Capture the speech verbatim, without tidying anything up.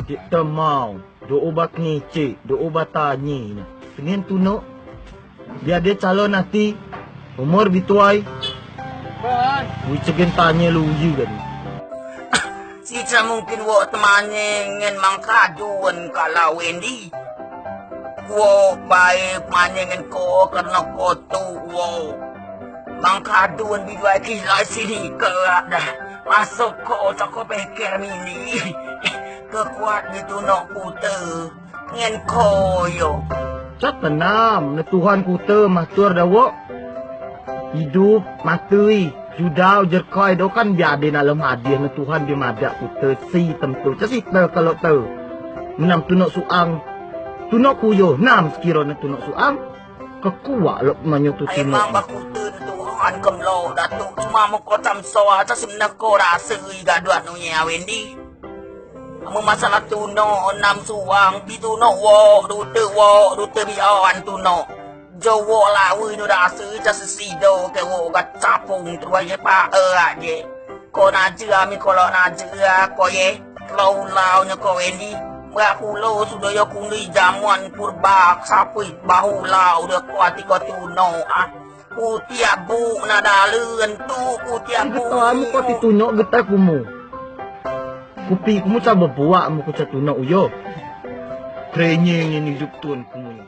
Cik temau, do o ba kecek, do o ba tanye ne. Tengen tunok. Bia de calon ati, umur bi tuai. Wi cegen tanye luyen kan. Si ca mungkin wok temanye ngen Mang Kadun kalau Wendy. Wok bae temanye ngen ko kerno ko tu wok. Mang Kadun bi duai kilai sini ke dah. Masuk ko cako peker mini. Kekuat di tunok kute. Ngen ko yo. Cak tenam, ne Tuhan kute matur dawok. Idup, matei, judau, jerkai, do kan bi ade ne alem hadis ne Tuhan bi madeak kute si temtu. Cak si te kalau te. Nam tunok suang. Tunok kuyo, nam sekiro ne tunok suang. Kekuat lok manyo tu tunok. Emang bakute ne Tuhan kemlo datuk. Cuma muko cam soa, cak si meneko rasei gaduak nunye Wendy. Amen masalah tunok, nam suang, bi tunok wok, dute wok, dute bi an tunok. Jo wok lawei nu dase, ca sesido ke wok ga capung terus ye pa e aje. Ko najea mi ko lok najea ko ye, lau lau nyo ko Wendy. Ba kulo sudo yo kundui jamuan purba sapui bahulau de ko ati ko tunok ah. Kutiak buk na dalen tu, kutiak buk. Getai amu ko ti tunok getai kumu. Kupi kumu ca bebuak amu ko ca tunok uyo. Krenye ngen idup tun kumu.